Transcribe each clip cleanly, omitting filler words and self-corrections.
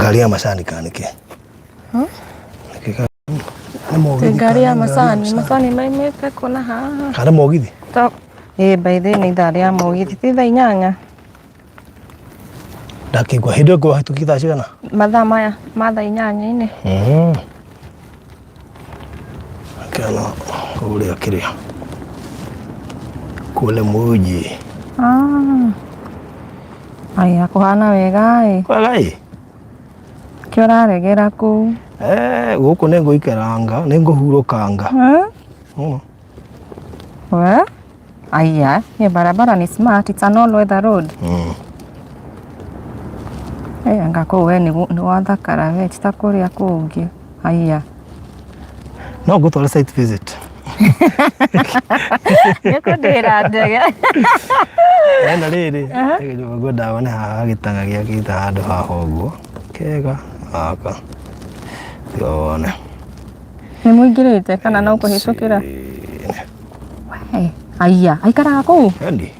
Ngari ya macani kana nĩkĩ? Nĩkĩ nĩ mũgithi Ngari ya kana nĩ macani, macani maimĩte kũ na haha? Kana mũgithi? Ĩĩ, by the way nĩ ithaa rĩa mũgithi, ti thaa 8? Ndakĩigua hĩndĩ ĩyo ngũhĩtũkia thaa cigana? Mathaa maya ma thaa 8-inĩ. Kĩona kũrĩa kĩrĩa kule muji. Ah. Aya, kũhana wega ĩ. Kwega ĩ. Kĩo ũraregera kũu? Eh, gũkũ nĩ ngũikaranga, nĩ ngũhurũkanga. Eh? Mm. We? Aya, hiyo barabara ni smart, it's an all weather road. Eh, anga kũu we nĩ gwathakara we, ti ta kũrĩa kũngĩ. Aya. No ngũtware site visit. Nĩ kũndĩhĩra ndege. Ena rĩrĩ, nyũmba ngwendaga wone haha gĩtanga gĩakĩte handũ haha ũguo. Kega gaka. Tiga wone. Nĩ mũingĩrĩte kana no kũhĩtũkĩra? We, aya, aikaraga kũu? Endi.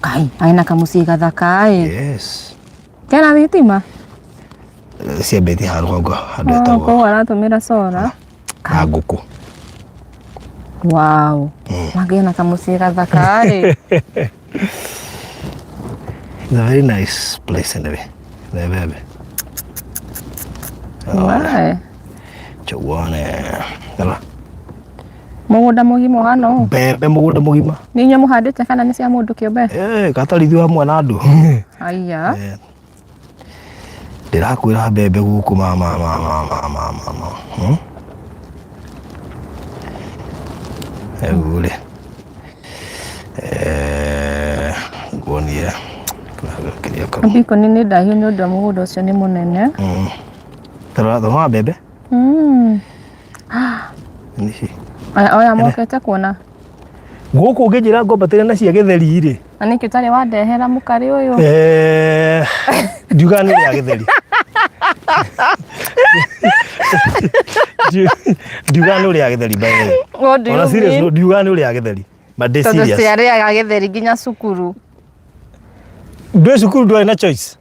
Kai, aina kamũciĩ gathaka ĩ. Yes. Kena thitima? Ciambĩtie haha rũgongo handũ hetagwo. Koguo aratũmĩra solar. Na ngũkũ. Wow. Magĩe na kamũciĩ gathaka ĩ. It's a very nice place anyway. Nebebe. We. Chauone. Rora. Mũgũnda mũgima ũhana ũũ? Mbembe mũgũnda mũgima. Nĩ inyuĩ mũhandĩte kana nĩ cia mũndũ kĩũmbe? Eh, gatarithio hamwe na andũ. Aya. Eh. Ndĩrakwĩra mbembe gũkũ ma ma ma ma ma ma ma ma. Hmm? Rĩu rĩ. Eh, nguonie kĩrĩa kau. Mbikoni nĩ ndaihu nĩ ũndũ wa mũgũnda ũcio nĩ mũnene. Tarora thoma mbembe. Nĩ ici. Aya oya mokĩte kuona. Gũkũ ũngĩnjĩra ngombatĩre na cia gĩtheri rĩ. Na nĩkĩ ũtarĩ wandehera mũkarĩ ũyũ? Eh, ndiugaga nĩ ũrĩa gĩtheri. Ndiugaga nĩ ũrĩa gĩtheri by the way. What do On a you serious mean? note, ndiugaga nĩ ũrĩa gĩtheri. But ndĩ Tondũ serious. ciarĩaga gĩtheri nginya cukuru. Ndwĩ cukuru ndwarĩ na choice.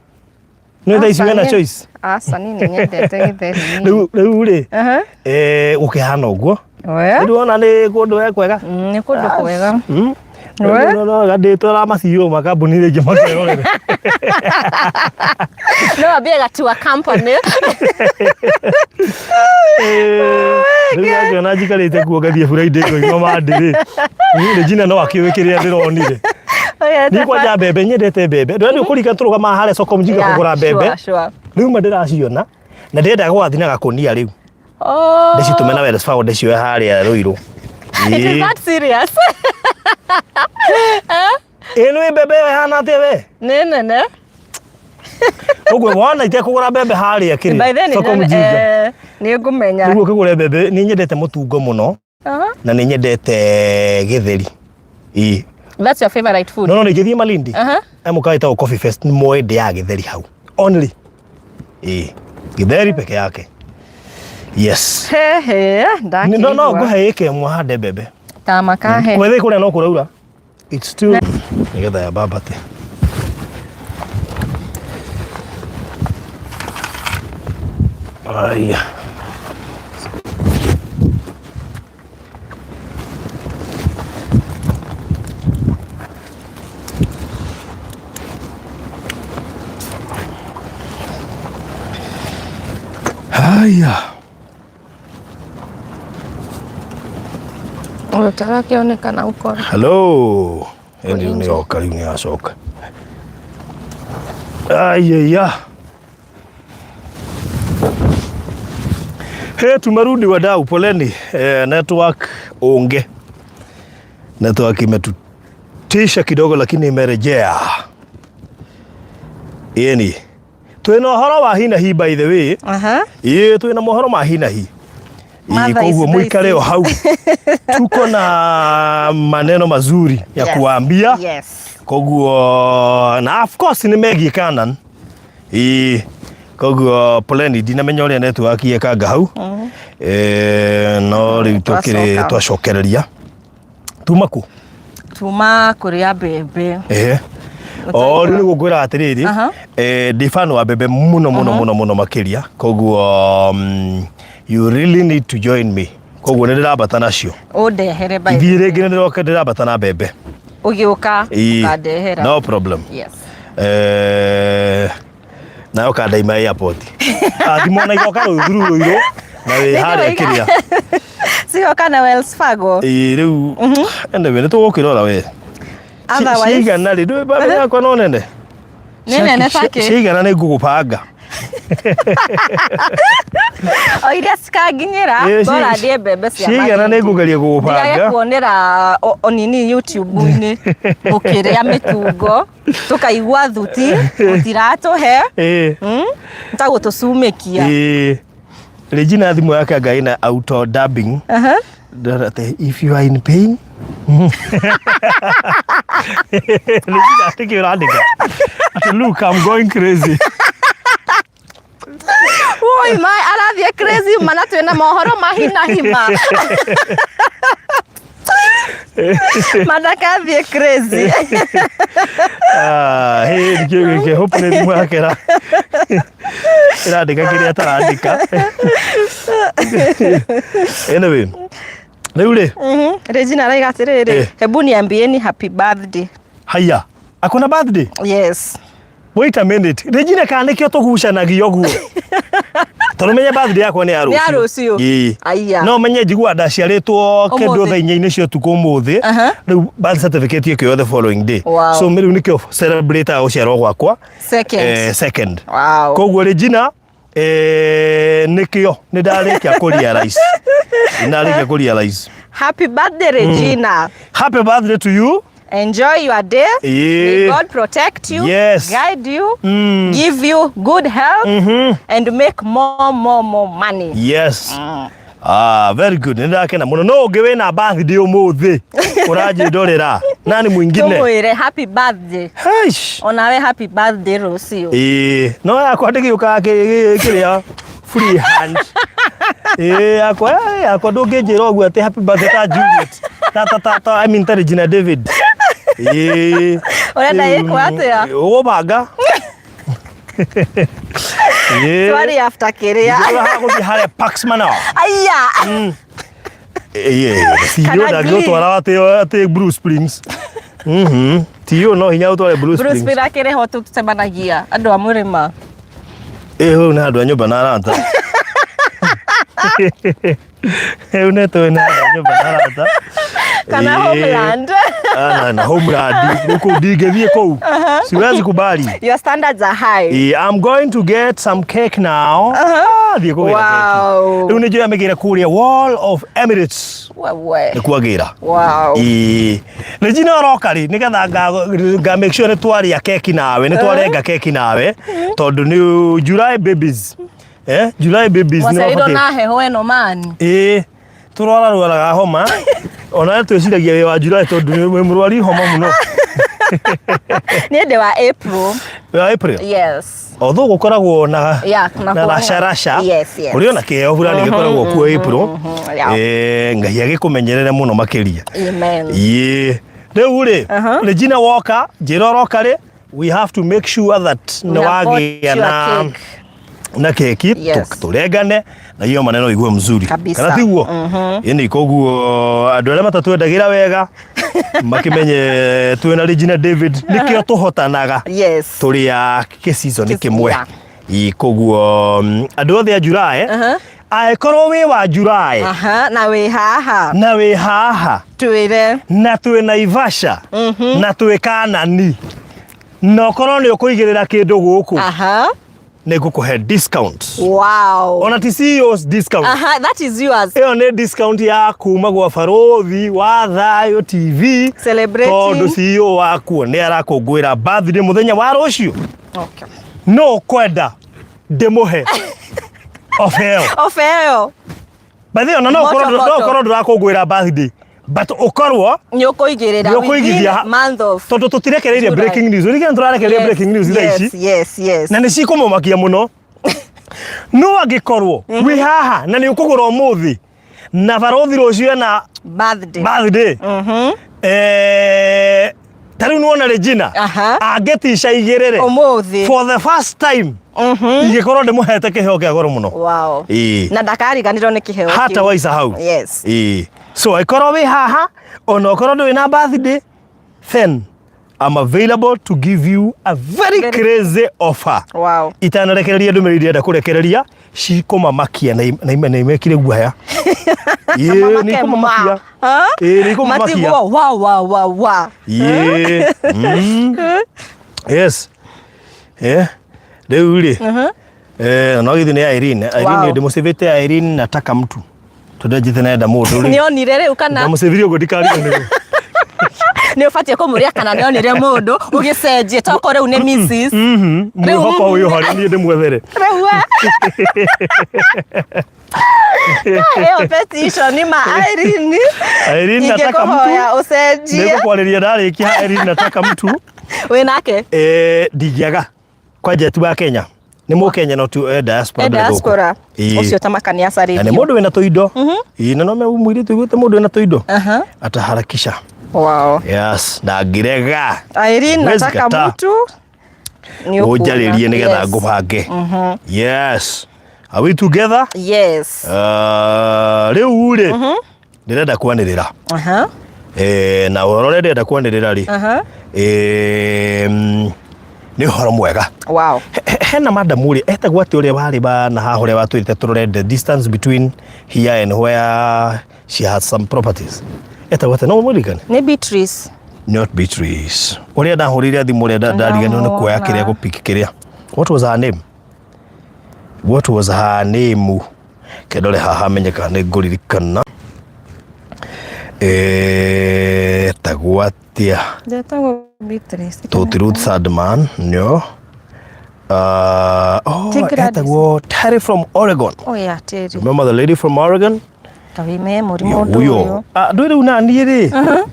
Nĩ thaa ici wĩna choice. Aca niĩ nĩ nyendete gĩtheri. Rĩu rĩu rĩ Aha. eh gũkĩhana ũguo. We? Rĩu ona nĩ kũndũ we kwega. Nĩ kũndũ kwega. We? No no ndĩtwara maciũ makambuni rĩngĩ makerorere. No ambie gatua company. Rĩu angĩona njikarĩte kuo ngathiĩ Friday ngoima Monday rĩ. Regina no akĩũĩ kĩrĩa ndĩronire. Niĩ kwanja mbembe nyendete mbembe. Ndĩrenda kũrika tũrũgamaga harĩa soko mjinga kũgũra mbembe. Rĩu ma ndĩraciona na ndĩrenda gwathiĩ na gakũnia rĩu. Oh. Ndĩcitũme na Wells Fargo ndĩcioe harĩa Ruiru. It is that serious. Ĩ nĩ mbembe ĩyo ĩhana atĩa we? Nĩ nene. Ũguo wona itekũgũra mbembe harĩa By kĩrĩa then soko mjinga. eh, nĩ ngũmenya. Nĩguo kĩgũre mbembe nĩ nyendete mũtungo mũno na nĩ nyendete gĩtheri. Ĩĩ. That's your favorite food. No no ningĩthiĩ Malindi. Aha. He mũkawa wĩtagwo Coffee Fest nĩ moĩ ndĩaga gĩtheri hau. Only. Ĩĩ. Gĩtheri peke yake. Yes. He he, No no ndakĩigua. ngũhe ĩka ĩmwe hande mbembe. Ta makahe. Kwethe kũrĩa no kũraura. It's still nĩgetha yambambate. Aya. Haya. Ũyũ tarakĩonekana ũkora. Hello. Ĩndĩ rĩu nĩ yoka rĩu nĩ yacoka. Aiya. Hey, tumerudi wadau, poleni. Eh, network unge. Network imetutisha kidogo lakini imerejea. Yeni. Twina ũhoro wa hi na hi by the way. Aha. Ĩĩ twina mohoro ma hi na hi. Ma Ĩĩ, thaa ici, koguo thaa muikare ici. o hau. Tuko na maneno mazuri ya Yes. kuambia. Yes. Koguo na of course nĩ megiĩ Canaan. Ĩĩ koguo poleni ndinamenya ũrĩa network yekanga hau. Eh, no rĩu tũkĩrĩ Twacoka. twacokereria. Tuma kũ? Tuma kũrĩa mbembe. Ehe. O rĩu nĩguo ngwĩra atĩrĩrĩ, ndĩ fan wa mbembe mũno mũno mũno mũno makĩria, koguo you really need to join me, koguo nĩ ndĩrambata nacio. Ũndehere by Ithiĩ rĩngĩ nĩ ndĩroka, ndĩrambata na mbembe. Ũgĩũka ũkandehera. No problem. Yes. Nayo kandaima airport athimwo na igoka rũthuru rũirũ na wĩ harĩa kĩrĩa. Cigoka na Wells Fargo. Ĩĩ, rĩu anyway nĩ tũgũkĩrora we. Otherwise- Cigana rĩ, ndũĩ bamĩrĩ yakwa no nene. Nĩ nene takĩ? Cigana nĩ ngũgũbanga. O iria cikanginyĩra bora ndĩe mbembe cia Cigana nĩ Malindi. ngũgeria Ndigage gũgũbanga. kuonera onini YouTube-inĩ mũkĩrĩa mĩtungo tũkaigua thuti mũtiratũhe ta gũtũcumĩkia. Ĩĩ, Regina thimũ yake anga ĩna auto dubbing. Ndĩrona atĩ, "If you are in pain." Regina, nĩkĩ ũrandĩka atĩ, "Look, I'm going crazy"? Woi ma arathiĩ crazy mana twĩna mohoro ma hi na hi ma mandakathiĩ crazy. Ah, hey, nĩkĩo gĩkĩ hope nĩ thimũ yake ĩrandĩka kĩrĩa atarandĩka. Anyway, rĩu rĩ, Regina araiga atĩrĩrĩ, "Hebu niambieni happy birthday." Haya, akona birthday? Yes. Wait a minute, Regina, kana nĩkĩo tũgucanagia ũguo, tondũ menye birthday yakwa nĩ ya Nĩ ya rũciũ. Ĩĩ. Aya. No menye njiguaga ndaciarĩtwo kĩndũ Ũmũthĩ. thaa inya-inĩ cia ũtukũ ũmũthĩ. Rĩu birth certificate ĩkĩoywo the following day. So rĩu nĩkĩo celebrate gũciarwo gwakwa. Second. Second. Koguo Regina, nĩkĩo nĩ ndarĩkia kũ realize, nĩ ndarĩkia kũ realize. Happy birthday, Regina. Happy birthday to you. Enjoy your day. May God protect you, guide you, give you good health, and make more, more, more money. Yes. Ah, very good. Nĩ ndakena mũno. No ũngĩ wĩna birthday ũmũthĩ ũranjĩndorera nani mwingine? Tũmwĩre happy birthday. Heish. Onawe happy birthday rũciũ. Ĩĩ, no yakwa ndĩgĩũkaga kĩrĩa free hand. Ĩĩ, yakwa, yakwa ndũngĩnjĩra ũguo atĩ happy birthday ta Juliet. Ta ta ta ta I mean ta Regina David. Ĩĩ. Ũrenda ĩkwo atĩa? Ũgũbanga. Ĩĩ. Twari after kĩrĩa. Ingĩrora gũthiĩ harĩa Pax Manor. Aya. Ĩĩ, CEO Kana ndangĩgũtwara atĩ Blue Springs. CEO no hinya ũtware Blue Bruce Springs. Spira akĩrĩ ho tũcemanagia andũ a mũrĩma. Ĩĩ, hau nĩ handũ a nyũmba na arata. Rĩu nĩ tũĩ nĩ handũ a nyũmba na arata. Kana Ĩĩ. homeland. Ah, na homeland rĩu kũu ndingĩthiĩ kũu. Siwezi kubali. Your standards are high. Ĩĩ, I'm going to get some cake now. Ah, thiĩ kũgĩra keki. Rĩu nĩ njũĩ amĩgĩre kũrĩa Wall of Emirates. Wewe. Nĩ kuagĩra. Wow. Ĩĩ. Regina ũroka rĩ, nĩgetha nga make sure nĩ twarĩa keki nawe, nĩ twarenga keki nawe, tondũ nĩ July babies. July babies nĩ Waciarirwo mabatiĩ- na heho ĩno mani. Ĩĩ, tũrwara rwaraga homa. Ona twĩciragia wĩ wa July tondũ nĩ wĩ mũrwari homa mũno. Niĩ ndĩ wa April. Wĩ wa April? Yes. Although gũkoragwo na Yeah, na na raca raca. Yes. Kũrĩ ona kĩheo fulani gĩkoragwo kuo April. Ngai agĩkũmenyerere mũno makĩria. Amen. Ĩĩ. Rĩu rĩ, Regina woka, njĩra ũroka rĩ, we have to make sure that We nĩ have bought wagĩa your na cake. Na keki tũrengane na hiyo maneno igue mzuri. Kabisa. Kana tiguo? Ĩni, koguo andũ arĩa matatwendagĩra wega makimenye twĩna Regina David nĩkĩo tũhotanaga. Tũrĩ a gĩcico nĩ kĩmwe. Ĩ, koguo andũ othe a July, angĩkorwo wĩ wa July Na wĩ haha, na wĩ haha, twĩre. Na twĩ Naivasha na twĩ Kanani na ũkorwo nĩ ũkũigĩrĩra kĩndũ gũkũ, nĩ ngũkũhe discount. Ona ti CEO's discount. That is yours. Ĩyo nĩ discount ya kuma gwa Barũthi wa Thayũ TV, Celebrating. tondũ CEO wakuo nĩ arakũngũĩra birthday mũthenya wa rũciũ. No kwenda ndĩmũhe ofa ĩyo. Ofa ĩyo. By the way, ona no Moto, ũkorwo no moto. ũkorwo ndũrakũngũĩra birthday, but ũkorwo Nĩ ũkũigĩrĩra nĩ ũkũigithia within month of tondũ tũtirekereirie July. breaking news. Ririkana tũrarekereria breaking news thaa ici na nĩ cikũmũmakia mũno. No angĩkorwo wĩ haha na nĩ ũkũgũra ũmũthĩ na barũthi rũciũ ena Birthday. birthday, ta rĩu nĩ Muona Regina angĩtica igĩrĩ rĩ, Ũmũthĩ. for the first time ingĩkorwo ndĩmũhete kĩheo kĩa goro mũno. Wow. Ĩĩ. Na ndakariganĩrwo nĩ kĩheo Hata kĩu. waisahau. Yes. Ĩĩ. So ĩkorwo wĩ haha ona ũkorwo ndũrĩ na birthday, then I'm available to give you a very crazy offer. Wow. Itanarekereria ndũmĩrĩri ndĩrenda kũrekereria cikũmamakia na na imekire guoya. Ĩĩ, nĩ Mamake ikũmamakia. ma. Ha? Ĩĩ, nĩ ikũmamakia. Matigwo wa wa wa wa. Ĩĩ. Yes. Eh. Rĩu rĩ. Eh, no githĩ nĩ Irene. Irene Wow. ndĩmũcĩvĩte Irene nataka mtu. Tondũ njĩte nenda mũndũ rĩ. Nĩ onire rĩu kana Ndamũcĩvirie ũguo ndikariganĩrwo. Nĩ ũbatiĩ kũmũria kana nĩ onire mũndũ ũgĩcenjie toko rĩu nĩ Mrs. Mwĩhoko ũyũ ho niĩ ndĩmwethere. Rĩu we. Ĩyo petition ma Irene. Irene nataka mtu. Ingĩkũhoya ũcenjie. Nĩngũkwarĩria ndarĩkia. Irene nataka mtu. Wĩ nake? Eh, ndingĩaga kwanja ti wa Kenya, nĩ mũkenya no tu diaspora. E ndũrĩ gũkũ. Diaspora. Ĩĩ. Ũcio tamakania Na nĩ acarĩtio. mũndũ wĩna tũindo. Ĩĩ, na no me mũirĩtu ũiguĩte mũndũ wĩna tũindo Aha. ataharakisha. Wow. Yes, ndangĩrega. Irene Huwezi nataka kataa. mtu. Nĩ ũkuona. Ũnjarĩrie nĩgetha Yes. ngũbange. Yes, are we together? Yes. Rĩu rĩ, ndĩrenda kwanĩrĩra. Eh, na ũhoro ũrĩa ndĩrenda kwanĩrĩra rĩ, eh, nĩ ũhoro mwega. Wow. Hena madam ũrĩa etagwo atĩ, ũrĩa warĩ na haha, ũrĩa watwĩrĩte tũrore the distance between here and where she has some properties, etagwo atĩ, no mũririkane? Nĩ Beatrice. Not Beatrice. Ũrĩa ndahũrĩire thimũ, ũrĩa ndariganĩrwo nĩ kuoya kĩrĩa gũpiki kĩrĩa. What was her name? What was her name? Kendore haha menye kana nĩ ngũririkana. Etagwo atĩa? Ndetagwo Beatrice. Toti Ruth Sandman, no. Oh, Ti Gladys. etagwo Terry from Oregon. Oh yeah, Terry. Remember the lady from Oregon? Kawime mũrimũ ũndũ Huyo. ũyũ. Ah, ndũĩ rĩu na niĩ rĩ.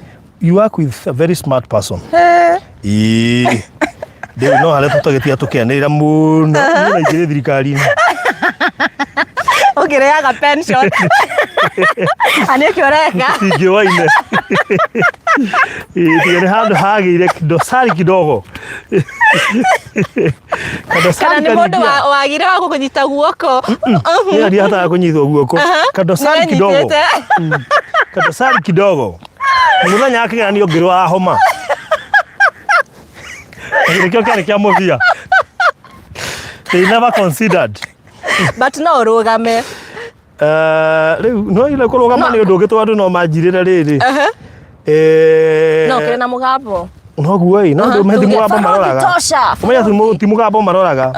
You work with a very smart person. Eh, Ĩĩ. Rĩu no harĩa tũtagĩtiga tũkĩanĩrĩra mũno. Niĩ na ingĩrĩ thirikari-inĩ. Ũkĩrĩaga pension. Na nĩkĩo ũreka. Ingĩwaine. Ĩĩ, tiga nĩ handũ hagĩire dosari kidogo. Kadosari. Kana nĩ mũndũ karingĩa. Wagire wa gũkũnyita guoko. Niĩ ndihotaga kũnyitwo guoko. Kadosari kidogo. Nĩwenyitĩte. Kadosari kidogo. Mũthenya wa kĩgeranio ngĩrwara homa. Nĩkĩo kĩarĩ kĩa mũthia. They never considered. But no ũrũgame. Eh, rĩu no ile kũrũgama nĩ ũndũ ũngĩ tondũ no manjirĩre rĩrĩ. Eh, No ũkĩrĩ na mũgambo. Noguo ĩ, no ndũ ti Tuge, mũgambo "Farodhi maroraga. tosha, Ũmenya ti mũgambo maroraga.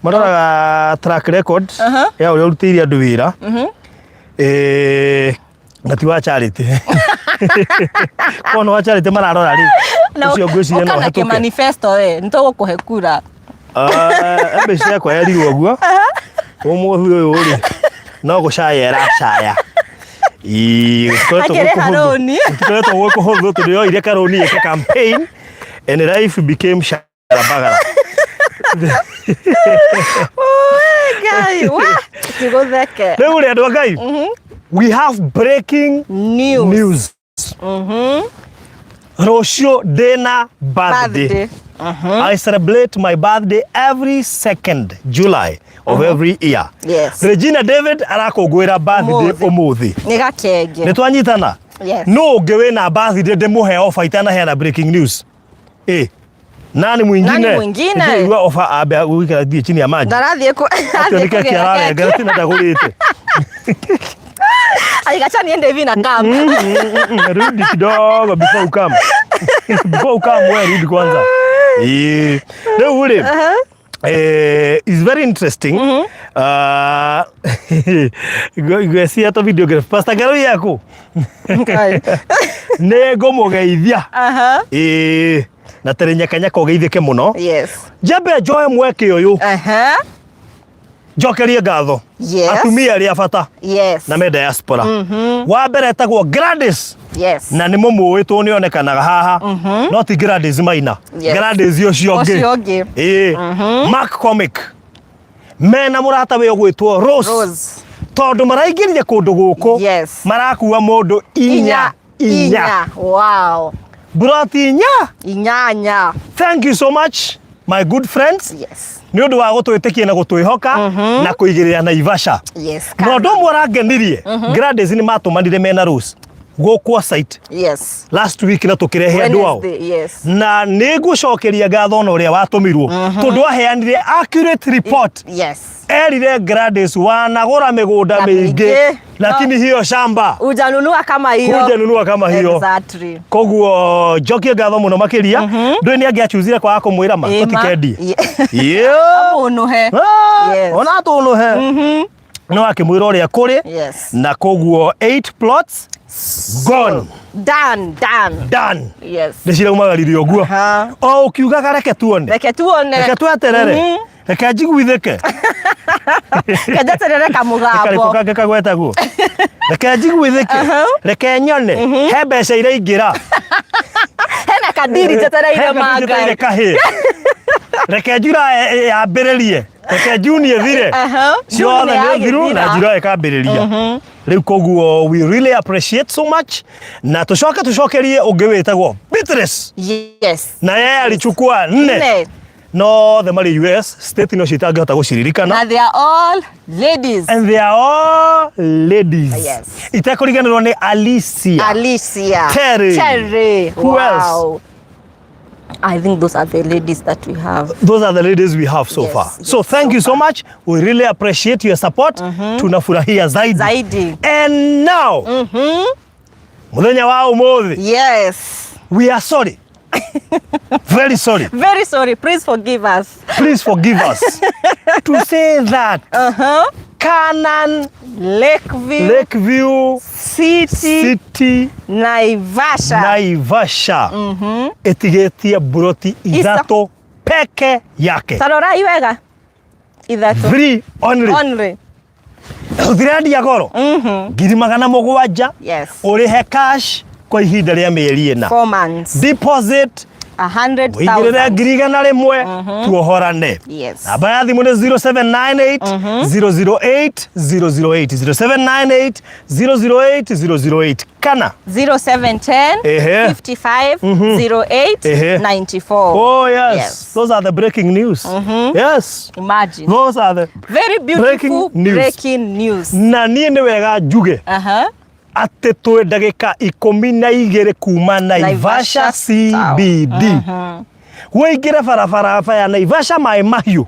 Maroraga track record ya ũrĩa ũrutĩire andũ wĩra. Eh, na ti wa charity. Korwo nĩ wa charity mararora rĩ, Na ũcio ngwĩciria no ũka na ũhetũke. kĩmanifesto we, nĩ tũgũkũhe kura. Ah, embassy yakwa yerirwo ũguo ũmũthĩ ũyũ rĩ, no gũcaya ĩracaya. Ĩĩ, gũtikoretwo gwĩ Akĩrĩha kũhũthũ. rũni. Gũtikoretwo gwĩ kũhũthũ tondũ yoire karũni ĩke campaign and life became sharabagara. Oi, Ngai, wa, tigũtheke. Rĩu rĩ, andũ a Ngai, we have breaking News. news. Rũciũ ndĩna birthday. Birthday. I celebrate my birthday every second July of every year. Yes. Regina David arakũngũĩra birthday Ũmũthĩ. ũmũthĩ. Nĩ gakenge. Nĩ twanyitana? Yes. No ũngĩ wĩna birthday ndĩmũhe offer itanaheana breaking news? Eh. Nani mwingine? Nani mwingine? Nĩndĩraigua offer ambe gũikara thiĩ chini ya maji. Ndarathiĩ kũ Atĩ nĩ keki ararenga tina ndagũrĩte. Aigacha niende hivi na kam. Rudi kidogo before you come. Before you come wewe rudi kwanza. Eh. Rĩu rĩ, is very interesting. Ngwĩciria to videographer Pastor Ngaroi yaku Ngai. nĩ ngũmũgeithia. Ĩĩ, na tere nyakanyaka ũgeithĩke mũno. Yes. Njambe njoe mweke ũyũ njokerie ngatho atumia arĩa bata na me diaspora. Wa mbere etagwo Gladys na nĩ mũmũĩ tondũ nĩ onekanaga haha, no ti Gladys Maina. Gladys ũcio ũngĩ. Ũcio ũngĩ. Ĩĩ, Mark Comic mena mũrata we ũgwĩtwo Rose, Rose. Tondũ maraingĩrire kũndũ gũkũ, marakua mũndũ inya inya. Inya. Wow. Mburoti inya. Inyanya. Thank you so much, my good friends. Yes. Nĩ ũndũ wa gũtwĩtĩkia na gũtwĩhoka na kũigĩrĩra Naivasha. Yes. Na ũndũ ũmwe ũrangenirie, Gladys nĩ matũmanire mena Rose gũkũ site last week na tũkĩrehe andũ ao. Wednesday, yes. Na nĩ ngũcokeria ngatho ona ũrĩa watũmirwo, tondũ aheanire accurate report. Erire Gladys, wanagũra mĩgũnda Na mĩingĩ, mĩingĩ. lakini hiyo shamba Hujanunua kama hiyo. Hujanunua kama hiyo. Exactly. Koguo njokie ngatho mũno makĩria. Ndũĩ nĩ angĩachuzire kwaga kũmwĩra ma Ĩma. tũtikendie. Yeah. Amũnũhe. Ah, Yes. ona atũnũhe no akĩmwĩra ũrĩa kũrĩ. Na koguo 8 plots gone. Done, done. Done. Yes. Nĩ ciraumagaririe ũguo. O ũkiugaga reke tuone. Reke tuone. Reke tweterere. Reke njiguithĩke. Reke njeterere kamũgambo. Karĩkũ kangĩ kagwetagwo. Reke njiguithĩke. Reke nyone. He mbeca iraingĩra. Hena kadiri njetereire He kadiri njetereire mangai. kahĩĩ. Reke njura yambĩrĩrie. Reke Juni ĩthire. Ciothe nĩ thiru na njura ĩkambĩrĩria. Rĩu koguo we really appreciate so much, na tũcoke tũcokerie ũngĩ wĩtagwo Beatrice. Yes. Na yeye alichukua nne. Nne. No othe marĩ US state no citangĩhota gũciririkana. Na they are all ladies. And they are all ladies. Yes. Itekũriganĩrwo nĩ Alicia. Alicia. Terry. Terry. Who wow. else? I think those are the ladies that we have. Those are the ladies we have so Yes, far. yes, So thank you so much. We really appreciate your support. Tunafurahia zaidi. Zaidi. And now, muthenya wa umuthi, Yes. we are sorry. Very sorry. Very sorry. Please forgive us. Please forgive us. To say that Canaan Lakeview, Lakeview City, City Naivasha. Naivasha ĩtigĩtie mburoti ithatũ peke yake. Tarorai wega. Ithatũ. Three only. Only. Tũtirendia goro. 700,000. Yes. Ũrĩhe cash kwa ihinda rĩa mĩeri ĩna. 4 months. Deposit 100,000. ũigĩrĩre 100,000 tuohorane. Yes. Namba ya thimũ nĩ 0798 008 008, 0798 008 008 kana 0710 Ehe. 55 08 Ehe. 94. Oh yes. Yes. Those are the breaking news. Yes. Imagine. Those are the Very beautiful breaking news. breaking news. Na niĩ nĩ wega njuge atĩ twĩ ndagĩka 12 kuma Naivasha Naivasha CBD. Wĩingĩre barabara ya Naivasha maĩ mahiũ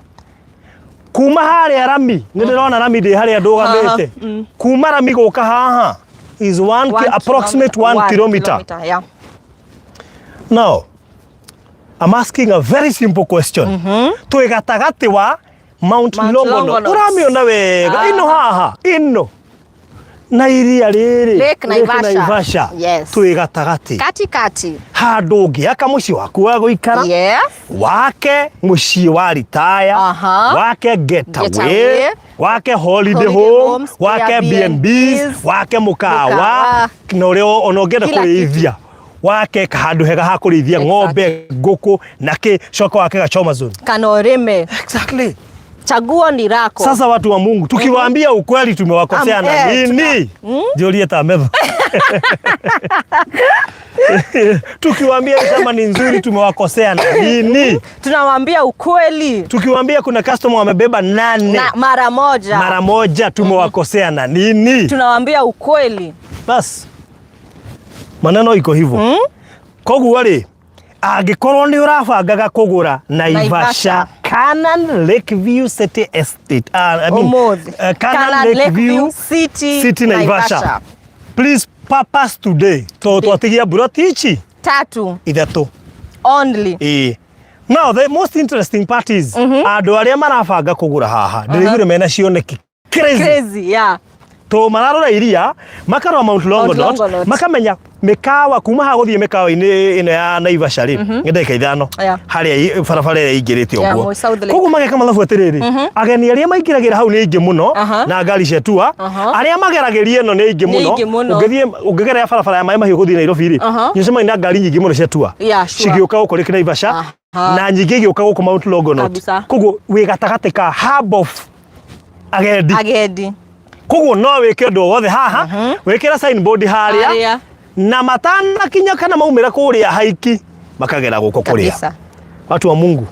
kuma harĩa rami, nĩ ndĩrona rami ndĩ harĩa ndũgamĩte, kuma rami gũka haha is one, One approximate 1 kilometer. Yeah. Now, I'm asking a very simple question. Twĩ gatagatĩ wa Mount Mount Longonot. Longonot. Ũramĩona wega ĩno haha ĩno na iria rĩrĩ Lake Naivasha. Naivasha. Yes. Twĩ gatagatĩ Kati kati. handũ ũngĩaka mũciĩ waku wa gũikara, Yes. wake mũciĩ wa ritaya, wake getaway, Getaway. wake holiday Holiday home, homes, wake Airbnbs, B&Bs, wake mũkawa, mũkawa. na ũrĩa ona ũngĩenda Kila kũrĩithia wake handũ hega ha kũrĩithia ng'ombe, ngũkũ na kĩ, coka wake gachoma zone. Kana ũrĩme. Exactly. Chaguo ni lako. Sasa watu wa Mungu, tukiwaambia ukweli tumewakosea na nini? Njorie ta metho. Tukiwaambia kama ni nzuri tumewakosea na nini? Tunawaambia ukweli. Tukiwaambia kuna customer wamebeba 8 Na mara moja. mara moja tumewakosea na nini? Tunawaambia ukweli. Bas. Maneno iko hivyo. Koguo rĩ, angĩkorwo nĩ ũrabangaga kũgũra Naivasha Naivasha. Canaan Lakeview City Estate, I mean, Ũmũthĩ. Canaan Lakeview City, City Naivasha. Please purpose today. To twatigia mburoti ici Tatu ithatũ. only. Ĩĩ. Now the most interesting part is andũ arĩa marabanga kũgũra haha ndĩraiguire mena cioneki crazy. Crazy, yeah. To mararora iria makarora Mount Longonot, Longonot. makamenya mĩkawa kuma haha gũthiĩ mĩkawa-inĩ ĩno ya Naivasha rĩ nĩ ndagĩka 5 Yeah. harĩa barabara ĩrĩa ĩingĩrĩte Yeah, ũguo. Moi South Lake. Koguo mageka mathabu atĩrĩrĩ, ageni arĩa maingĩragĩra hau nĩ aingĩ mũno na ngari cia tua, arĩa mageragĩria ĩno nĩ aingĩ Nĩ mũno. aingĩ mũno. Ũngĩthiĩ ũngĩgerera barabara ya maĩ mahiũ gũthiĩ Nairobi rĩ, nĩũcemania na ngari nyingĩ mũno cia tua Yeah, sure. cigĩũka gũkũ Lake Naivasha na nyingĩ igĩũka gũkũ Mount Longonot. Kabisa. Koguo wĩ gatagatĩ ka hub of agendi. Agendi. Koguo no wĩke ũndũ o wothe haha, wĩkĩre signboard harĩa Harĩa. Na matanakinya kana maumĩra kũrĩa haiki makagera gũkũ kũrĩa. Kabisa. Watu wa Mungu,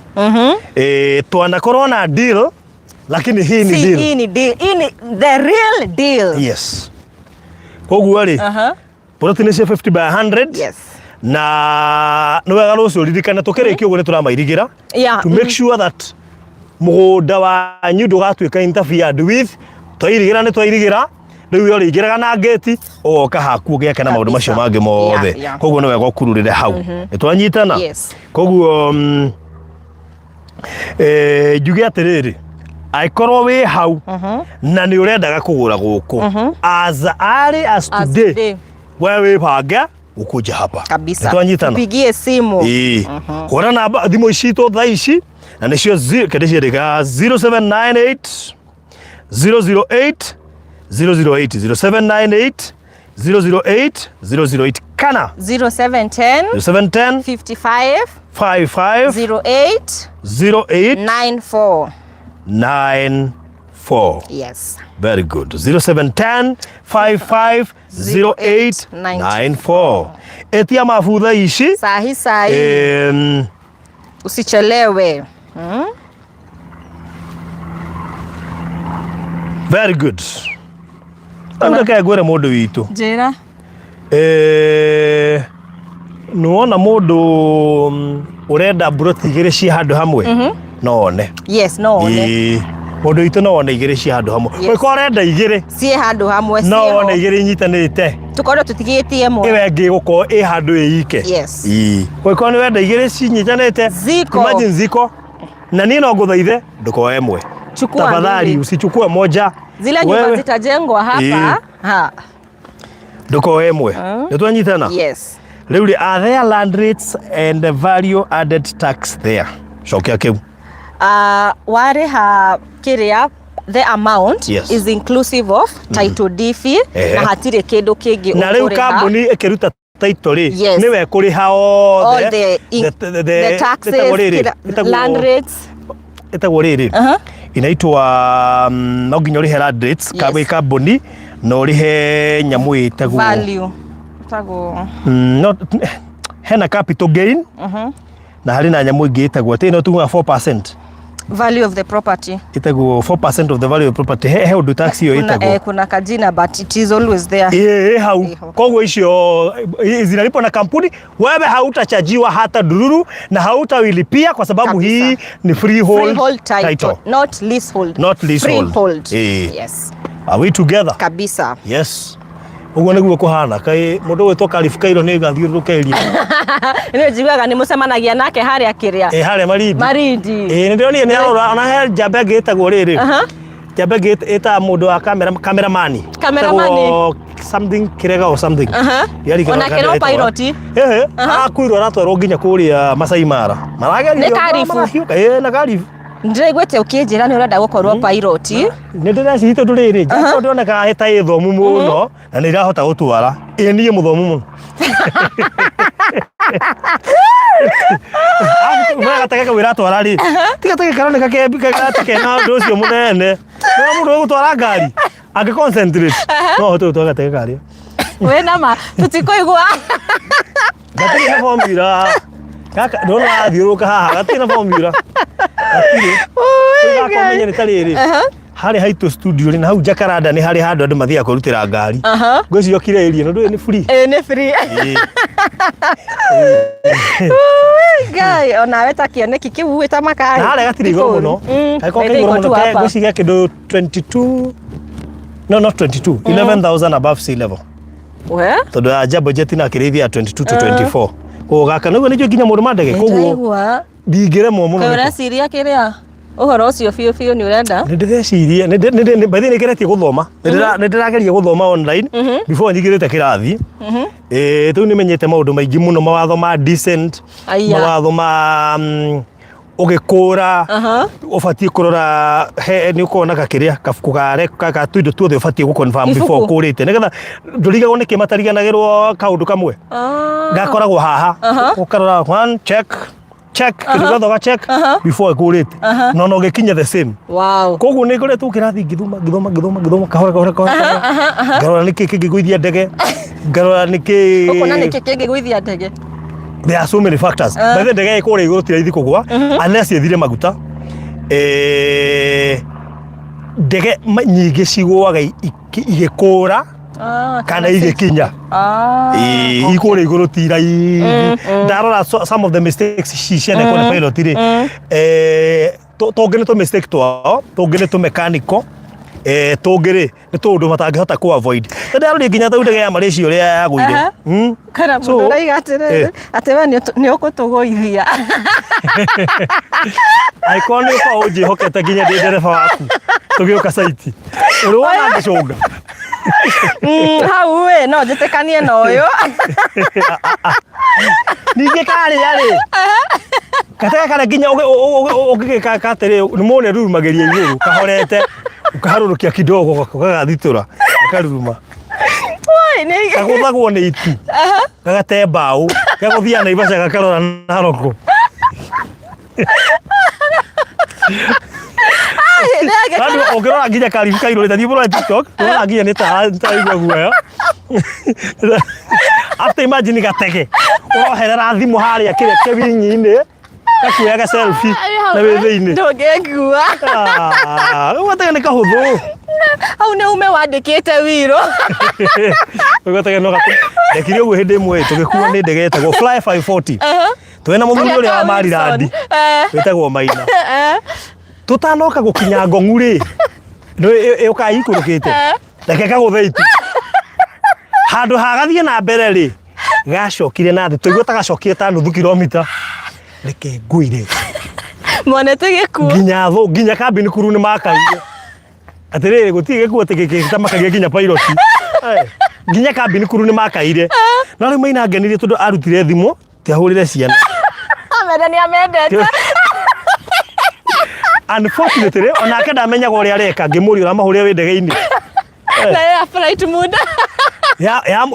twanakorwo na deal, lakini hii ni Si, deal. hii ni deal. Hii ni the real deal. Yes, koguo rĩ, plot nĩ cia 50 by 100. Na nĩ wega rũciũ ririkana tũkĩrĩkia ũguo nĩ tũramairigĩra to make sure that mũgũnda wanyu ndũgatuĩka interfered with. Twairigĩra nĩ twairigĩra, rĩu we ũrĩingĩraga na ngĩti ũgoka haku ũgĩake na maũndũ macio mangĩ mothe. Koguo nĩ wega ũkururĩre hau. Nĩ twanyitana? Yes. Koguo njuge atĩrĩrĩ, angĩkorwo wĩ hau na nĩ ũrendaga kũgũra gũkũ as early as As today, today. we wĩbange ũkũnja hapa. Kabisa. Nĩ twanyitana? Tupigie simu. Ĩĩ, hũra namba thimũ ici itũ thaa ici na nĩcio kende ciandĩka 0798 008 008, 0798 008 008 kana 0710 0710 55 55 08 08 94. 94. Yes. Very good. 0710 55 08 94. Etia mabutha ici. Sahi sahi. Usichelewe. Very good. Rĩu reke ngwĩre mũndũ witũ. Njĩra. Nĩwona mũndũ ũrenda mburoti igĩrĩ ci handũ hamwe no one. Yes, no one. Ĩĩ. Mũndũ witũ no one igĩrĩ ci handũ hamwe. Ũngĩkorwo ũrenda igĩrĩ Ciĩ handũ hamwe no ciĩho. one igĩrĩ inyitanĩte. Tukorwo tũtigĩtie ĩmwe. Ĩyo ĩngĩ ĩgũkorwo ĩ handũ ĩ ike. Ĩĩ. Ũngĩkorwo nĩ wenda igĩrĩ cinyitanĩte, Ziko. imagine ziko. Na niĩ no ngũthaithe ndũkoe ĩmwe. Chukua Tafadhali mbili. usichukue moja. Zile nyumba zitajengwa hapa. Ha. Ndũkoe ĩmwe. Nĩ twanyitana? Yes. Rĩu rĩ, are there land rates and value added tax there? Cokia kĩu. Warĩha kĩrĩa, the amount is inclusive of title deed fee na hatirĩ kĩndũ kĩngĩ Na rĩu ũkũrĩha. kambuni ĩkĩruta title rĩ, nĩwe ĩkũrĩha All othe the taxes, ĩtagwo rĩrĩ, land rates. Ĩtagwo rĩrĩ, inaitwa no nginya ũrĩhe land rates gwĩ kambuni na ũrĩhe nyamũ ĩtagwo Value. Ĩtagwo No, hena capital gain na harĩ na nyamũ ĩngĩ ĩtagwo atĩ ĩno tugaga 4%. Value of the property. Ĩtagwo 4% of the value of property. He ũndũ tax ĩyo Kuna, ĩtagwo. kuna kajina, but it is always there. Ĩ hau. Ĩho. Koguo icio zinalipwa na kampuni, wewe hautachajiwa hata dururu na hautawilipia kwa sababu hii ni freehold, Freehold title, title. Not leasehold. Not leasehold. Freehold. Yes. Are we together? Kabisa. Yes, ũguo nĩguo kũhana. Kaĩ mũndũ ũgwĩtwo Karibu Kairo nĩ gathiũrũrũka area? Nĩ njiguaga nĩ mũcemanagia nake harĩa kĩrĩa. Ĩ, harĩa Malindi. Malindi. Ĩ, nĩ ndĩronire nĩ arora ona he njamba ĩngĩ ĩtagwo rĩrĩ, njamba ĩngĩ ĩtaga mũndũ wa camera, cameraman. Cameraman. Ĩtagwo something Kirega or something. Ndiarikana Onake no kana ĩtagwo. pilot. Ehe, akuirwo aratwarwo nginya kũrĩa Masai Mara. Maragerio. Nĩ Karibu. Marahiũka. Ĩ, na Karibu. Ndĩraiguĩte ũkĩnjĩra nĩ ũrenda gũkorwo pilot. Nĩ ndĩreciria tondũ rĩrĩ, njamba ndĩroneka ta ĩ thomu mũno na nĩ irahota gũtwara. Ĩ, niĩ mũthomu mũno. Gatege kau ĩratwara rĩ, ti gatege karoneka ke kena ũndũ ũcio mũnene. No mũndũ ũgũtwara ngari angĩ concentrate no ahote gũtwara gatege karĩa. Wĩna ma tũtikũigua. Gatirĩ na formula gaka, ndona wathiũrũrũka haha gatirĩ na formula, gatirĩ. Rĩu gaka ũmenye nĩ ta rĩrĩ, harĩa haitũ studio rĩ, na hau Jacaranda nĩ harĩ handũ andũ mathiaga kwĩrutĩra ngari. Ngwĩciria okire area ĩno ndũĩ nĩ free. Ĩ, nĩ free. Ĩĩ. Ngai, onawe ta kĩoneki kĩu wĩta makai. Na harĩa gatirĩ igũrũ mũno. Gagĩkorwo ke igũrũ mũno, ngwĩciria kĩndũ 22, no, not 22, 11,000 above sea level. We? Tondũ ya Jambo Jet na kĩrĩithia 22 to 24. Koguo gaka nĩguo nĩnjũĩ nginya mũndũ ma ndege, koguo Nĩndĩraigua. ndingĩremwo mũno Kaĩ nĩko. ũreciria kĩrĩa ũhoro ũcio biũ biũ nĩ ũrenda? Nĩ ndĩreciria by the way, nĩ ngeretie gũthoma. Nĩ ndĩrageria gũthoma online before nyingĩrĩte kĩrathi. Rĩu nĩ menyete maũndũ maingĩ mũno, mawatho ma decent, Aya. mawatho ma ũgĩkũra ũbatiĩ kũrora he nĩ ũkoragwo na gakĩrĩa kabuku ga tũindo tuothe ũbatiĩ gũ confirm Ibuku? before ũkũrĩte, nĩgetha ndũrigagwo nĩkĩ matariganagĩrwo kaũndũ kamwe. Gakoragwo haha, ũkarora one check, Check, kĩndũ gĩothe ũga check before ĩkũrĩte, no no gĩkinye the same. Koguo nĩ ngoretwo kĩrathi ngĩthoma, ngĩthoma, ngĩthoma, ngĩthoma kahora kahora kahora kahora, ngarora nĩkĩ kĩngĩgũithia ndege, ngarora nĩkĩ. Ũkuona nĩkĩ kĩngĩgũithia ndege? There are so many factors. By the ndege ĩkũrĩa igũrũ ti raithi kũgwa unless ĩthire maguta. Ndege nyingĩ cigũaga igĩkũra kana igĩkinya. Ĩĩ, ikũrĩa igũrũ ti raithi. Ndarora some of the mistakes cianekwo nĩ pilot rĩ, tũngĩ nĩ tũ mistake twao, tũngĩ nĩ tũ mechanical, tũngĩ rĩ nĩ tũũndũ matangĩhota kũ avoid. Nĩ ndĩraroria nginya ta ndege ya Malaysia ũrĩa yagũire. Kana mũndũ ũraiga atĩrĩrĩ, atĩ we nĩ ũkũtũgũithia. Angĩkorwo nĩ ũkorwo ũnjĩhokete nginya ndĩ ndereba waku tũgĩũka caiti, ũrĩ wona ngĩcũnga? Hau ĩ no njĩtĩkanie na ũyũ. Ningĩ karĩa rĩ, gatege karĩa nginya ũngĩgĩka atĩrĩ, nĩ mũne rurumagĩria igũrũ kahorete, ũkaharũrũkia kidogo gagathitũra gakaruruma. Oi, nĩ Kagũthagwo nĩ itu, gagate mbaũ, gagũthiaga Naivasha gakarora Naroko. Andũ ũngĩrora nginya karibu kairũrĩte, thiĩ mũrore TikTok, ũrora nginya nĩ ta igua guoya. After imagine gatege ũroherera thimũ harĩa kĩrĩa kĩwinyi-inĩ, gakuoyaga selfie na wĩ thĩinĩ. Ndũngĩngua. Ah, rĩu gatege nĩ kahũthũ. Hau nĩ ume wandĩkĩte wiro. Rĩu gatege no gatũ. Ndekire ũguo hĩndĩ ĩmwe tũgĩkuo nĩ ndege ĩtagwo Fly 540. Twĩna mũthuri ũrĩa wa Marirandi wĩtagwo Maina. Tũtanoka gũkinya Ngong'u rĩ, nĩ ĩũkaga ikũrũkĩte, reke kagũthe itu. Handũ ha gathiĩ na mbere rĩ, gacokire na thĩ, tũigua ta gacokire ta nuthu kilomita. Reke ngwĩre. Monete gĩkuũ. Nginya thũ, nginya kambini kuru nĩ makaire. Atĩrĩrĩ, gũtirĩ gĩkuũ atĩ gĩtamakagia nginya pilot. Nginya kambini kuru nĩ makaire. No rĩu Maina angenirie tondũ arutire thimũ, ti ahũrĩre ciana. Amende nĩ amendete. Unfortunately, onake ndamenyaga ũrĩa areka, ngĩmũria ũramahũrĩra wĩ ndege-inĩ. Na ya flight mode.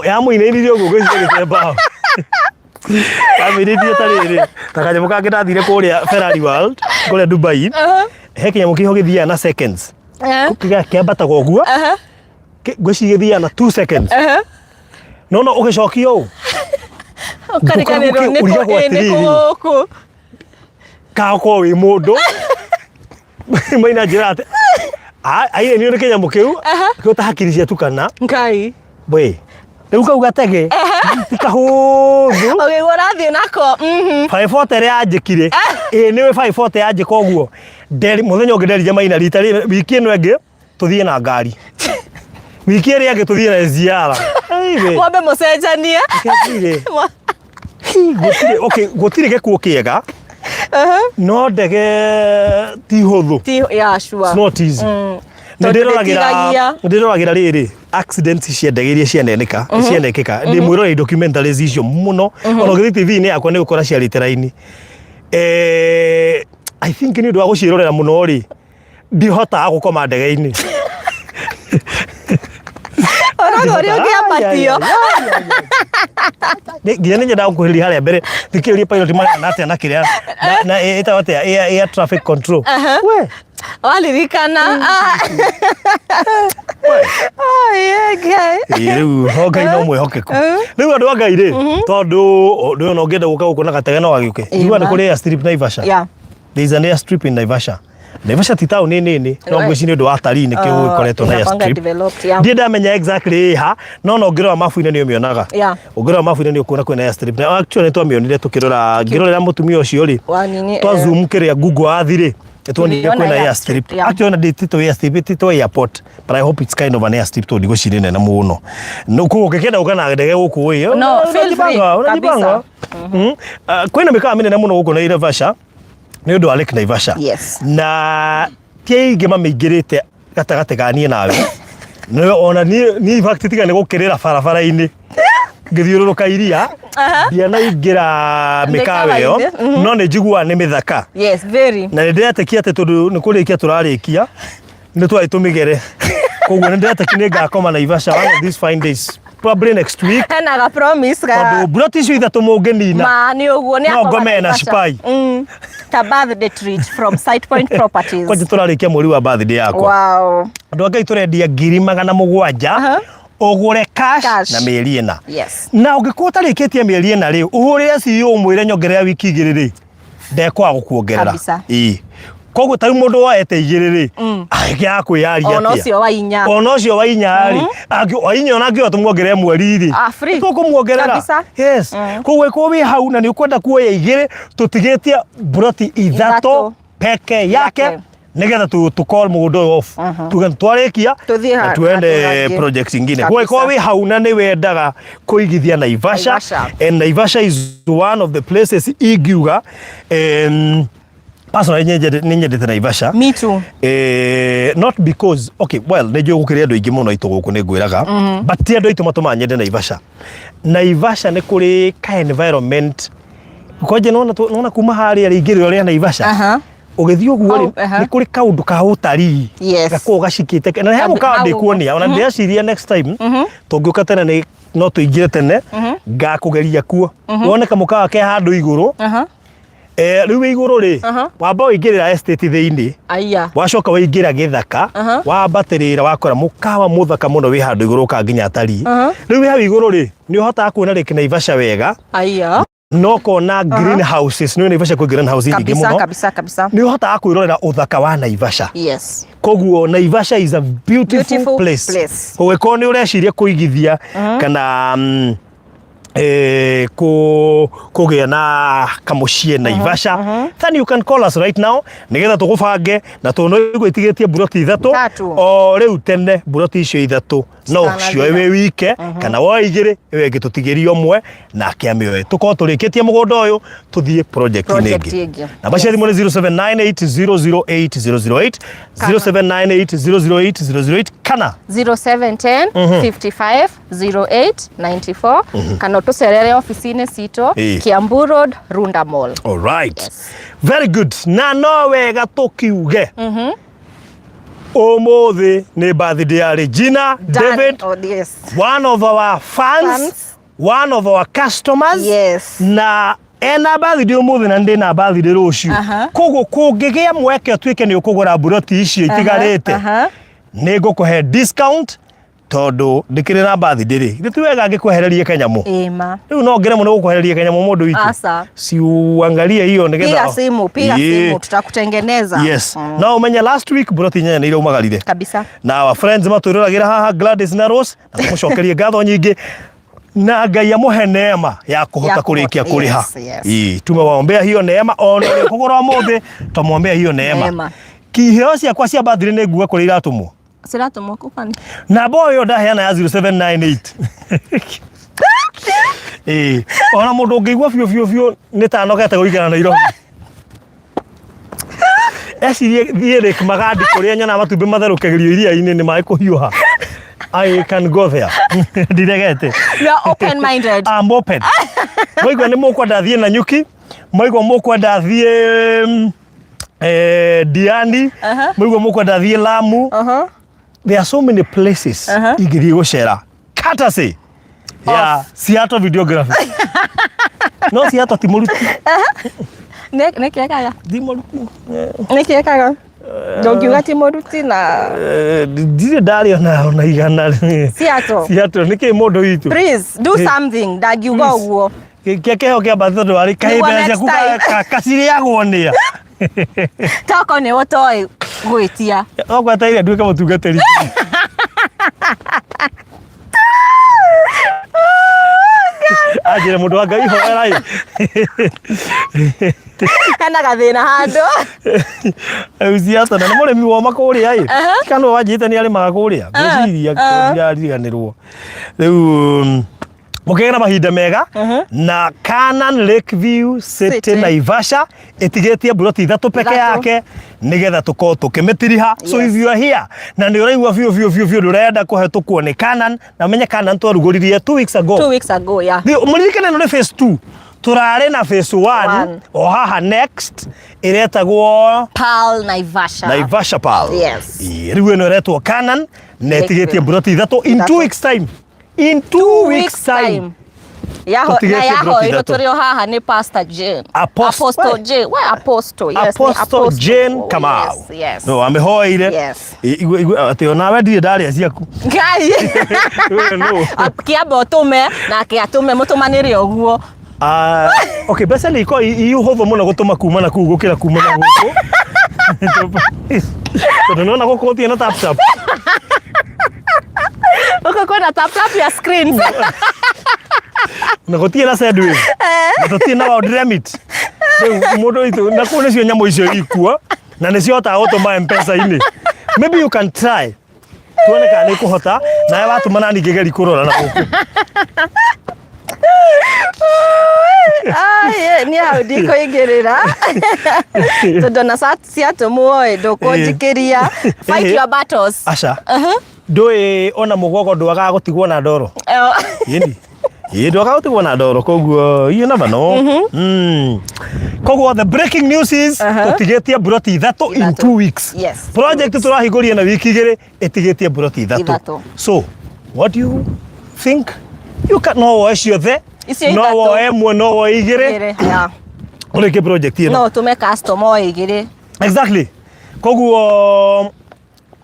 Yamũinainirie ũguo ngwĩciria gĩte mbaũ. Yamũinainirie ta rĩrĩ, ta kanyamũ kangĩ ndathire kũrĩa Ferrari World, kũrĩa Dubai, he kĩnyamũ kĩho gĩthiaga na seconds. Kĩambataga ũguo, ngwĩciria gĩthiaga na 2 seconds. No no ũgĩcokia ũũ. Ũkariganĩrwo nĩ Ũrigagwo kũ- ĩ, nĩ atĩrĩrĩ. gũkũ. Ka ũkorwo wĩ mũndũ. Maina njĩra atĩ aire nĩ kĩnyamũ kĩu kĩu ta hakiri ciatukana. Ngai. We. Rĩu kau gatege ti kahũthũ. Ũgĩigua ũrathiĩ nako. 540 ĩrĩa yanjĩkire. Ĩĩ nĩwe 540 yanjĩka ũguo. Nderi mũthenya ũngĩ nderire Maina rita rĩrĩ wiki ĩno ĩngĩ tũthiĩ na ngari. Wiki ĩrĩa ĩngĩ tũthiĩ na SGR. Ei we. Mwambe mũcenjanie. Gũtirĩ. Gũtirĩ, okay, gũtirĩ gĩkuũ kĩega. No ndege ti hũthũ. Ti yeah, sure. It's not easy. Nĩ Tondũ ndĩroragĩra ndĩtigagia. nĩ ndĩroragĩra rĩrĩ accidents cia ndege iria cianeneka cianekĩka, ndĩ mwĩroreri documentaries icio mũno, ona ũgĩthiĩ TV-inĩ yakwa nĩ ũgũkora ciarĩte raini. I think nĩ ũndũ wa gũciĩrorera mũno rĩ, ndihotaga gũkoma ndege-inĩ. Ũrona ũrĩa ũngĩambatio. Nginya nĩ nyendaga gũkuhĩrĩria harĩa mbere thikĩrĩrie pilot marana atĩa na kĩrĩa na ĩtagwo atĩa, air traffic control. We. Waririkana. Oh, yeah, Ngai. Ĩĩ, rĩu o Ngai no mwĩhokeku. Rĩu andũ a Ngai rĩ, tondũ ũndũ ũyũ no ũngĩenda gũka gũkũ na gatege no agĩũke. Njiguaga nĩ kũrĩ airstrip Naivasha. There is an airstrip in Naivasha. Naivasha ti taũni nini, no ngwĩciria nĩ ũndũ wa atarii nĩkĩo gũgĩkoretwo na Inakwanga airstrip. developed, yeah. Ndirĩ ndamenya exactly ĩ ha, no no ũngĩrora mabu-inĩ nĩ ũmĩonaga. Ũngĩrora mabu-inĩ nĩ ũkuona kwĩna airstrip. Na actually nĩ twamĩonire tũkĩrora, ngĩrorera mũtumia ũcio rĩ, Wa nini, twa zoom kĩrĩa Google Earth rĩ, nĩ tuonire Tuliona kwĩna airstrip, airstrip. Actually ona ndĩtĩtwo airstrip, ĩtĩtwo airport, but I hope it's kind of an airstrip tondũ ndigwĩciria nĩ nene mũno. No koguo ũngĩkĩenda gũka na ndege gũkũ ĩ, No, feel free, unajipanga, unajipanga. kabisa. Ah, kwĩna mĩkawa mĩnene mũno gũkũ Naivasha nĩ ũndũ wa Lake Naivasha. Na ti aingĩ mamĩingĩrĩte gatagatĩ ga niĩ nawe. Nĩ ona niĩ in fact tiga nĩ gũkĩrĩra barabara-inĩ ngĩthiũrũrũka iria, ndianaingĩra mĩkawa ĩyo, Mĩkawa-inĩ, no nĩ njiguaga nĩ mĩthaka. Yes, very. Na nĩ ndĩretĩkia atĩ tondũ nĩ kũrĩkia tũrarĩkia, nĩ twarĩ tũmĩgere. Koguo nĩ ndĩretĩkia nĩ ngakoma Naivasha one of these fine days. probably next week. Hena ga promise ga Tondũ mburoti icio ithatũ mũngĩnina. Ma nĩ ũguo nĩ No akorwo ngome na Naivasha. Spai. Ta birthday treat from Site Point Properties. Kwanja tũrarĩkia mweri wa birthday yakwa. Wow. Andũ a Ngai tũrendia 700,000 ũgũre cash, Cash. na mĩeri ĩna. Yes. Na ũngĩkorwo ũtarĩkĩtie mĩeri ĩna rĩ, ũhũrĩre CEO ũmwĩre nyongerera wiki igĩrĩ rĩ, ndekwaga gũkuongerera. Kabisa. Ĩĩ. Koguo ta rĩu mũndũ woete igĩrĩ rĩ, angĩaga kwĩyaria Ona atĩa? ũcio wa inya. Ona ũcio wa inya rĩ, wa inya ona angĩoya tũmuongerere mweri rĩ, Ah, free. tũkũmuongerera. Kabisa. Yes. Koguo ĩkorwo wĩ hau na nĩ ũkwenda kuoya igĩrĩ, tũtigĩtie mburoti ithatũ Ithatũ. peke yake Yake. nigetha tu tu call mũgũnda ũyũ off tuge twarikia Tũthiĩ na tuende handũ hangĩ. project ingine Kabisa. kwa ĩkorwo wĩ hau na nĩ wendaga kũigithia Naivasha Naivasha. and Naivasha is one of the places ingiuga personally nĩ nyendete Naivasha. Me too. Not because okay, well, nĩ njũĩ gũkĩrĩ andũ aingĩ mũno aitũ gũkũ nĩ ngwĩraga, but ti andũ aitũ matũmaga nyende Naivasha. Naivasha nĩ kũrĩ ka environment kwanja nona kuma harĩa rĩingĩrĩro rĩa Naivasha ũgĩthiĩ ũguo rĩ, nĩ kũrĩ kaũndũ ka ũtarii gakoragwo gacikĩte na he mũkawa ndĩkuonia ona ndĩreciria next time tũngĩũka tene nĩ no tũingĩre tene ngakũgeria kuo wone kamũkawa ke handũ igũrũ. Rĩu wĩ igũrũ rĩ, wamba waingĩrĩra estate thĩinĩ, Aya. wacoka waingĩra gĩthaka, wambatĩrĩra wakora mũkawa mũthaka mũno wĩ handũ igũrũ ũkaga nginya atarii. Rĩu wĩ hau igũrũ rĩ, nĩ ũhotaga kuona Lake Naivasha wega Aya. na ũkona greenhouses. Nĩ Naivasha kwĩ greenhouse nyingĩ Kabisa mũno. kabisa kabisa. Nĩ ũhotaga kwĩrorera ũthaka wa Naivasha. Koguo Naivasha is a beautiful, Beautiful place. place. Koguo ĩkorwo nĩ ũreciria kũigithia kana kũgĩa na kamũciĩ Naivasha, then you can call us right now nĩgetha tũgũbange na tondũ no igua itigĩtie mburoti ithatũ. Tatu. O rĩu tene mburoti icio ithatũ no Citanathira. cioe wĩ wike kana woe igĩrĩ ĩyo ĩngĩ tũtigĩrie ũmwe nake amĩoe tũkorwo tũrĩkĩtie mũgũnda ũyũ tũthiĩ project-inĩ Project ĩngĩ. ĩngĩ. Namba cia thimũ nĩ 0798008008, 0798008008 kana 0710 55 08 94 kana ũtũcerere ofici-inĩ citũ Kiambu Road, Runda Mall. All right. Very good. Na no wega tũkiuge ũmũthĩ nĩ birthday ya Regina Done. David, Oh, yes. one of our fans, Fans. one of our customers. Na ena birthday ũmũthĩ na ndĩ na birthday rũciũ. Koguo kũngĩgĩa mweke ũtuĩke nĩ ũkũgũra mburoti icio itigarĩte, nĩ ngũkũhe discount tondũ ndĩkĩrĩ na birthday rĩ, githĩ ti wega ngĩkwehererie kanyamũ? Ĩma. Rĩu no ngere mũno gũkwehereria kanyamũ mũndũ witũ. Asa. Si uangalie hiyo nĩgetha Piga simu, piga simu tutakutengeneza. Yes. No ũmenye last week mburoti inyanya nĩ iraumagarire. Kabisa. Na our friends matwĩroragĩra haha, Gladys na Rose, na tũmũcokerie ngatho nyingĩ na Ngai amũhe neema ya kũhota Ya kũrĩkia kũhota, kũrĩha. yes. Ĩĩ, tumewaombea hiyo neema ona ũrĩa ũkũgũra ũmũthĩ twamwombea hiyo neema. Neema. Kiheo ciakwa cia birthday nĩ nguga kũrĩa iratũmwo. Ciratũmwo kũ kwani? Namba ĩyo ndaheana ya 0798. Ĩĩ, ona mũndũ ũngĩigua biũ biũ biũ nĩ ta anogete gũikara Nairobi. Ecirie thiĩ Lake Magadi kũrĩa nyonaga matumbĩ matherũkagĩrio iria-inĩ nĩ maĩ kũhiũha. I can go there. Ndiregete. You are open minded. I'm open. Mwaigua nĩ mũkwenda thiĩ Nanyuki, mwaigua mũkwenda thiĩ Diani, mwaigua mũkwenda thiĩ Lamu. There are so many places ingĩthiĩ gũcera. Courtesy ya Seattle videography. No Seattle ti mũruti. Nĩ kĩekaga? Ti mũruti. Nĩ kĩekaga? Ndũngiuga ti mũruti na Ndirĩ ndarĩ ona igana. Seattle. Seattle nĩ kĩ mũndũ witũ. Please do something, ndangiuga ũguo. Kĩa kĩheo kĩa mbathi tondũ warĩ kaĩ Nĩguo mbeca next ciaku time. kacirĩagwo nĩa. Toko nĩ ũtoĩ gwĩtia. Ogweteire nduĩke mũtungatĩri. Anjĩre mũndũ wa Ngai hoera ĩ. Hena gathĩna handũ. Rĩu Seattle na nĩ mũrĩmi woma kũrĩa ĩ. Kana wanjĩte nĩ arĩmaga kũrĩa. Ngwĩciria ndĩrariganĩrwo. Rĩu mũkĩgĩa na mahinda mega na Canaan Lakeview City, City. Naivasha ĩtigĩtie mburoti ithatũ peke Ithatũ. yake nĩgetha tũkorwo tũkĩmĩtiriha. So if you are here na nĩ ũraigua biũ biũ biũ biũ ndũrenda kũhetũkwo nĩ Canaan, na ũmenye Canaan twarugũririe 2 weeks ago. 2 weeks ago, yeah. Mũririkane ĩno nĩ phase 2, tũrarĩ na phase 1 One. o haha next ĩretagwo Pearl Naivasha. Naivasha Pearl. Yes. Ĩĩ, rĩu ĩno ĩretwo Canaan na ĩtigĩtie Lakeview. mburoti ithatũ in Ithatũ. 2 weeks time. In 2 weeks time. Yaho, na Tũtigĩtie yaho broti ĩno ithatũ. tũrĩ o haha nĩ Pastor Jane. Apostle Apostle Jane. We Apostle. Yes, nĩ Apostle Jane Oh, Kamau. Yes. No amĩhoeire. Yes. Atĩ onawe ndirĩ ndarĩa ciaku. Ngai. We no. Kĩamba ũtũme nake atũme mũtũmanĩre ũguo. Ah, okay, mbeca nĩ ikoragwo i ũhũthũ mũno gũtũma kuma na kũu gũkĩra kuma na gũkũ. Tondũ nĩwona gũkũ gũtirĩ na tap tap. Gũkũ kwĩna tap tap ya screens. Na gũtirĩ na Sendwave. Na tũtirĩ na World Remit. Rĩu mũndũ witũ na kũu nĩcio nyamũ icio ikuo na nĩcio hotaga gũtũma M-Pesa-inĩ. Maybe you can try. Tuone kana nĩ kũhota nawe watũma nani ngĩgeri kũrora na gũkũ. Ai, niĩ hau ndikũingĩrĩra tondũ na ciatũmwo ĩ ndũkũnjikĩria. Fight your battles. Aca. Ndũĩ ona mũgogo ndwagaga gũtigwo na ndoro. Ĩni. Ĩĩ ndwagaga gũtigwo na ndoro koguo you never know. Koguo the breaking news is tũtigĩtie mburoti ithatũ in Ithatũ. 2 weeks. Project tũrahingũria na wiki igĩrĩ ĩtigĩtie mburoti ithatũ. Ithatũ. So what do you think? You can no woe ciothe. Icio No ithatũ. woe ĩmwe no woe igĩrĩ. Igĩrĩ, yeah. Ũrĩkie project ĩno. No ũtũme customer o igĩrĩ. Exactly. Koguo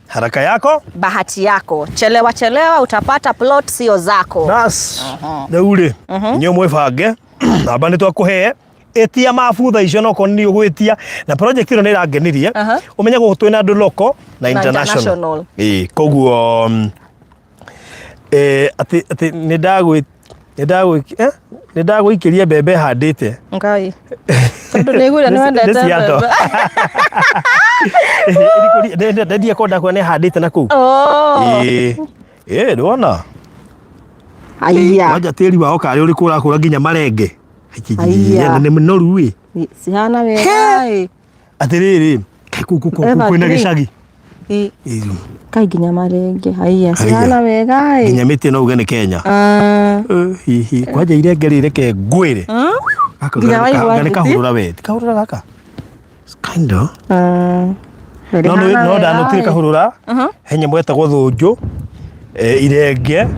haraka yako Bahati yako. Chelewa chelewa utapata plot sio zako. Bas, rĩu rĩ inyuĩ mwĩbange namba nĩ twakũhe ĩtia mabu thaa icio nokorwo nĩ ũgwĩtia na project ĩno nĩ ĩrangenirie ũmenye gũkũ twĩna andũ local na international. International. Ĩĩ koguo atĩ nĩ ndagwĩ nĩ ndagwĩ nĩ ndagũikĩria mbembe handĩte. Ngai. Tondũ nĩ iguire nĩ wendete Nĩ cia mbembe. Ndendia konda kuo nĩ handĩte na kũu. Oh. Ĩĩ ĩĩ ndwona. Aya. Wanja tĩri wao karĩ ũrĩkũ ũrakũra nginya marenge. Aya. Na nĩ mũnoru ĩ. Cihana wega ĩ. Atĩrĩrĩ, kaĩ kũu kũu kwĩna Evergreen. gĩcagi. Ĩ, Ĩ, Kai nginya marenge. Haiya, cihana wega ĩ. Nginya mĩtĩ no uge nĩ Kenya. Ah. Hihi kwanja irenge rĩ reke ngwĩre. Gaka Nginya waigua nĩ thuti? kahũrũra we. Ti kahũrũra gaka. It's kind of. Ah. No Rĩhana no wega ndanũtire ĩ. kahũrũra. He nyamũ ĩtagwo thũnjũ. Irenge.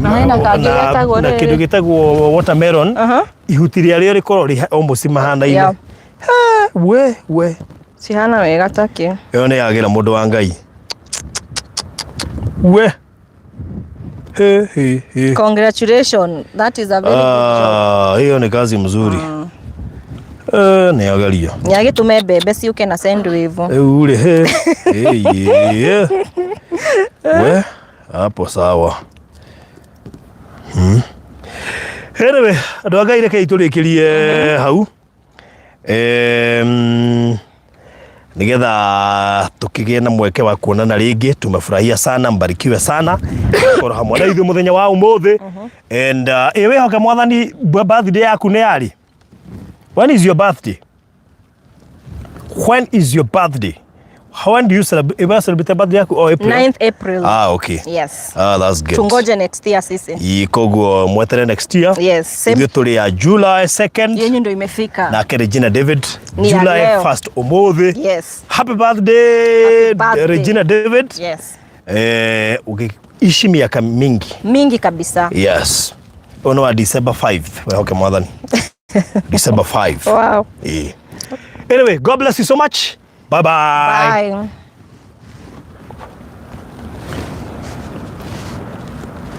Na hena kangĩ getagwo na rĩrĩ. kĩndũ gĩtagwo watermelon. Ihuti rĩarĩo rĩkoragwo rĩ almost mahanaine. Yeah. He, we we. Cihana wega takĩ. Ĩyo nĩ yagĩra mũndũ wa Ngai. We. He he he. Congratulations. That is a very good job. Ah, hiyo ni kazi mzuri. Eh, nĩ ageria. Nĩ agĩtũme mbembe ciũke na Sendwave. Rĩu rĩ he. Ĩĩ. We, hapo sawa. Anyway, andũ a Ngai rekei tũrĩkĩrie hau. Nigetha tukigĩe na mweke wa kuonana rĩngĩ. Tumefurahia sana, mbarikiwe sana korwo hamwe na ithuĩ mũthenya wa ũmũthĩ and ĩ wĩhoke Mwathani. Birthday yaku nĩ yarĩ? When is your birthday? When is your birthday? When do you celebrate? You celebrate birthday yaku? Oh, April. 9th April. Ah, okay. Yes. Ah, that's good. Tungoje next year sisi. Ĩ, koguo mwetere next year. Yes, same. Ithuĩ tũrĩ ya July 2nd. Yenyu ndio imefika. Nake Regina David Ni ya July leo. 1st ũmũthĩ. Yes. Happy birthday, Happy birthday. Regina David. Yes. Ukiishi miaka mingi. Mingi kabisa. Yes. Ũyũ nĩ wa December 5th. Wehoke Mwathani. December 5. Wow. Eh. Anyway, God bless you so much. Bye bye. Bye.